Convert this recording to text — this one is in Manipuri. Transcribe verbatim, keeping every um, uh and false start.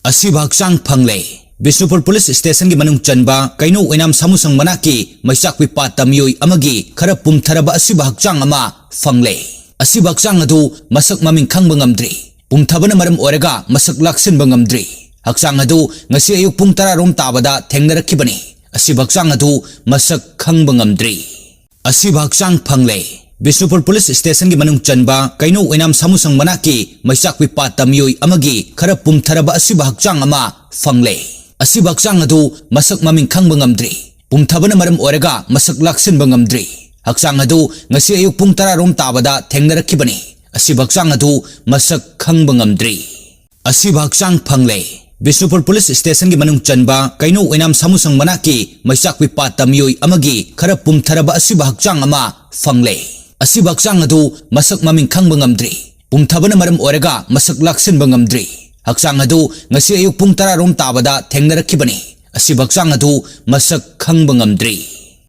ꯑꯁꯤꯕ ꯍꯛꯆꯥꯡ ꯐꯪꯂꯦ꯫ ꯕꯤꯁꯅꯨꯄꯨꯔ ꯄꯨꯂꯤꯁ ꯁ꯭ꯇꯦꯁꯟꯒꯤ ꯃꯅꯨꯡ ꯆꯟꯕ ꯀꯩꯅꯧ ꯑꯣꯏꯅꯥꯝ ꯁꯥꯃꯨꯁꯪ ꯃꯅꯥꯛꯀꯤ ꯃꯩꯆꯥꯛꯄꯤ ꯄꯥꯠꯇ ꯃꯤꯑꯣꯏ ꯑꯃꯒꯤ ꯈꯔ ꯄꯨꯝꯊꯔꯕ ꯑꯁꯤꯕ ꯍꯛꯆꯥꯡ ꯑꯃ ꯐꯪꯂꯦ꯫ ꯑꯁꯤꯕ ꯍꯛꯆꯥꯡ ꯑꯗꯨ ꯃꯁꯛ ꯃꯃꯤꯡ ꯈꯪꯕ ꯉꯝꯗ꯭ꯔꯤ꯫ ꯄꯨꯝꯊꯕꯅ ꯃꯔꯝ ꯑꯣꯏꯔꯒ ꯃꯁꯛ ꯂꯥꯛꯁꯤꯟꯕ ꯉꯝꯗ꯭ꯔꯤ꯫ ꯍꯛꯆꯥꯡ ꯑꯗꯨ ꯉꯁꯤ ꯑꯌꯨꯛ ꯄꯨꯡ ꯇꯔꯥ ꯔꯣꯝ ꯇꯥꯕꯗ ꯊꯦꯡꯅꯔꯛꯈꯤꯕꯅꯤ꯫ ꯑꯁꯤꯕ ꯍꯛꯆꯥꯡ ꯑꯗꯨ ꯃꯁꯛ ꯈꯪꯕ ꯉꯝꯗ꯭ꯔꯤ꯫ ꯑꯁꯤꯕ ꯍꯛꯆꯥꯡ ꯐꯪꯂꯦ꯫ ꯕꯤꯁꯅꯨꯄꯨꯔ ꯄꯨꯂꯤꯁ ꯁ꯭ꯇꯦꯁꯟꯒꯤ ꯃꯅꯨꯡ ꯆꯟꯕ ꯀꯩꯅꯧ ꯑꯣꯏꯅꯥꯝ ꯁꯥꯃꯨꯁꯪ ꯃꯅꯥꯛꯀꯤ ꯃꯩꯆꯥꯛꯄꯤ ꯄꯥꯠꯇ ꯃꯤꯑꯣꯏ ꯑꯃꯒꯤ ꯈꯔ ꯄꯨꯝꯊꯔꯕ ꯑꯁꯤꯕ ꯍꯛꯆꯥꯡ ꯑꯃ ꯐꯪꯂꯦ꯫ ꯑꯁꯤꯕ ꯍꯛꯆꯥꯡ ꯑꯗꯨ ꯃꯁꯛ ꯃꯃꯤꯡ ꯈꯪꯕ ꯉꯝꯗ꯭ꯔꯤ꯫ ꯄꯨꯝꯊꯕꯅ ꯃꯔꯝ ꯑꯣꯏꯔꯒ ꯃꯁꯛ ꯂꯥꯛꯁꯤꯟꯕ ꯉꯝꯗ꯭ꯔꯤ꯫ ꯍꯛꯆꯥꯡ ꯑꯗꯨ ꯉꯁꯤ ꯑꯌꯨꯛ ꯄꯨꯡ ꯇꯔꯥ ꯔꯣꯝ ꯇꯥꯕꯗ ꯊꯦꯡꯅꯔꯛꯈꯤꯕꯅꯤ꯫ ꯑꯁꯤꯕ ꯍꯛꯆꯥꯡ ꯑꯗꯨ ꯃꯁꯛ ꯈꯪꯕ ꯉꯝꯗ꯭ꯔꯤ꯫ ꯑꯁꯤꯕ ꯍꯛꯆꯥꯡ ꯐꯪꯂꯦ꯫ ꯕꯤꯁꯅꯨꯄꯨꯔ ꯄꯨꯂꯤꯁ ꯁ꯭ꯇꯦꯁꯟꯒꯤ ꯃꯅꯨꯡ ꯆꯟꯕ ꯀꯩꯅꯧ ꯑꯣꯏꯅꯥꯝ ꯁꯥꯃꯨꯁꯪ ꯃꯅꯥꯛꯀꯤ ꯃꯩꯆꯥꯛꯄꯤ ꯄꯥꯠꯇ ꯃꯤꯑꯣꯏ ꯑꯃꯒꯤ ꯈꯔ ꯄꯨꯝꯊꯔꯕ ꯑꯁꯤꯕ ꯍꯛꯆꯥꯡ ꯑꯃ ꯐꯪꯂꯦ꯫ ꯑꯁꯤꯕ ꯍꯛꯆꯥꯡ ꯑꯗꯨ ꯃꯁꯛ ꯃꯃꯤꯡ ꯈꯪꯕ ꯉꯝꯗ꯭ꯔꯤ꯫ ꯄꯨꯝꯊꯕꯅ ꯃꯔꯝ ꯑꯣꯏꯔꯒ ꯃꯁꯛ ꯂꯥꯛꯁꯤꯟꯕ ꯉꯝꯗ꯭ꯔꯤ꯫ ꯍꯛꯆꯥꯡ ꯑꯗꯨ ꯉꯁꯤ ꯑꯌꯨꯛ ꯄꯨꯡ ꯇꯔꯥ ꯔꯣꯝ ꯇꯥꯕꯗ ꯊꯦꯡꯅꯔꯛꯈꯤꯕꯅꯤ꯫ ꯑꯁꯤꯕ ꯍꯛꯆꯥꯡ ꯑꯗꯨ ꯃꯁꯛ ꯈꯪꯕ ꯉꯝꯗ꯭ꯔꯤ꯫